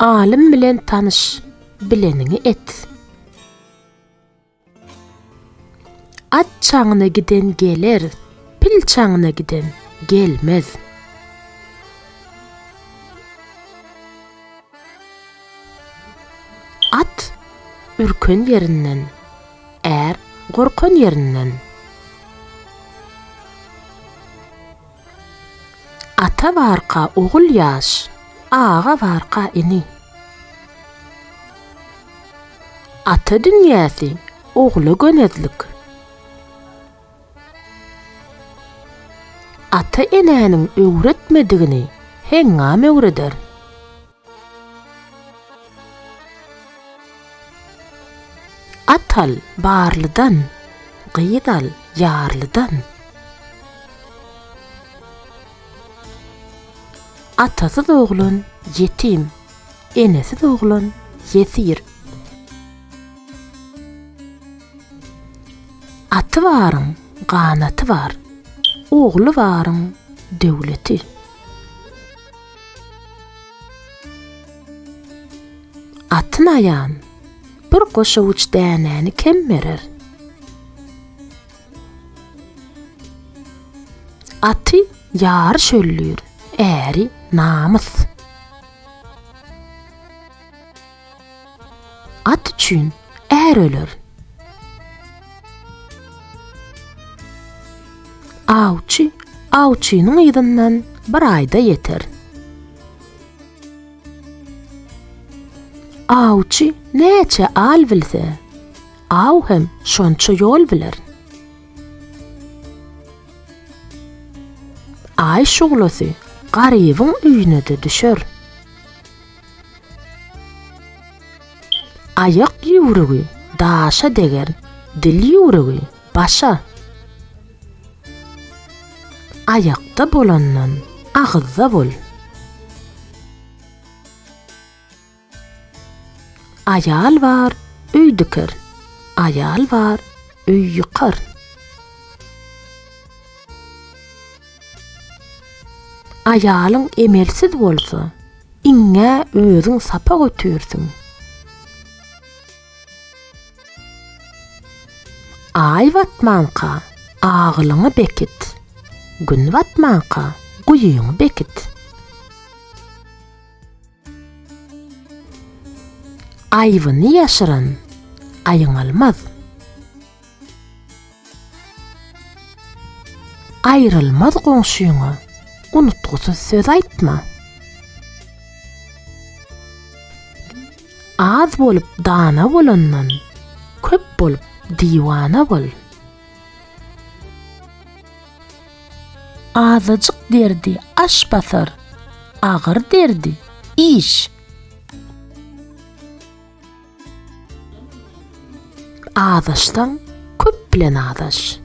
Alym bilen tanyş, bileniňi et. At çaňyna giden geler, pil çaňyna giden gelmez. At ürken ýerinden, är gorkan ýerinden. Ata barka ogul ýaş, aga barka ini. Ata dünýäsi ogla gönezlik. Ata-enäniň öwretmedigini heňňam öwreder. At al barlydan, gyz al ýarlydan. Atasyz oglan ýetim, enesiz oglan ýesir. Aty baryň ganaty bar, ogly baryň döwleti. Atyn aýan bir goşawuç dänäni kem berer. Aty ýaryş öldür, äri namys. At üçin är öler. Awçy awçynyň yzyndan bir aýda ýeter. Awçy näçe al bilse, aw hem şonça ýol biler. Aý şuglasy garybyň öýüne-de düşer. Aýak ýüwrügi daşa deger, dil ýüwrügi başa. Aýakda bolandan agyzda bol. Aýal bar, öý diker, aýal bar, öý ýykar. Aýalyň emelsiz bolsa, iňňä özüň sapak ötürsiň. Aý batmanka, agylyňy bekit, Gün batmanka, guýyňy bekit. Aýbyny ýaşyran aýňalmaz. Aýrylmaz goňşyňa unutgysyz söz aýtma. Az bolup dana bolandan, köp bolup diwana bol. Azajyk derdi aş basar, agyr derdi, iş. Azaşsaň, köp bilen azaş.